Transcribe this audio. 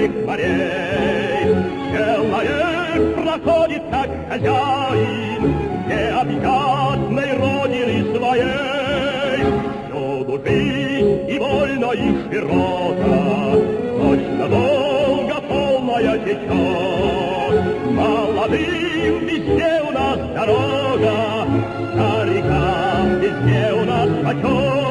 северных морей. Человек проходит как хозяин необъятной родины своей. Всюду жизнь и вольно, и широко, точно Волга полная течет. Молодым везде у нас дорога, старикам везде у нас почет.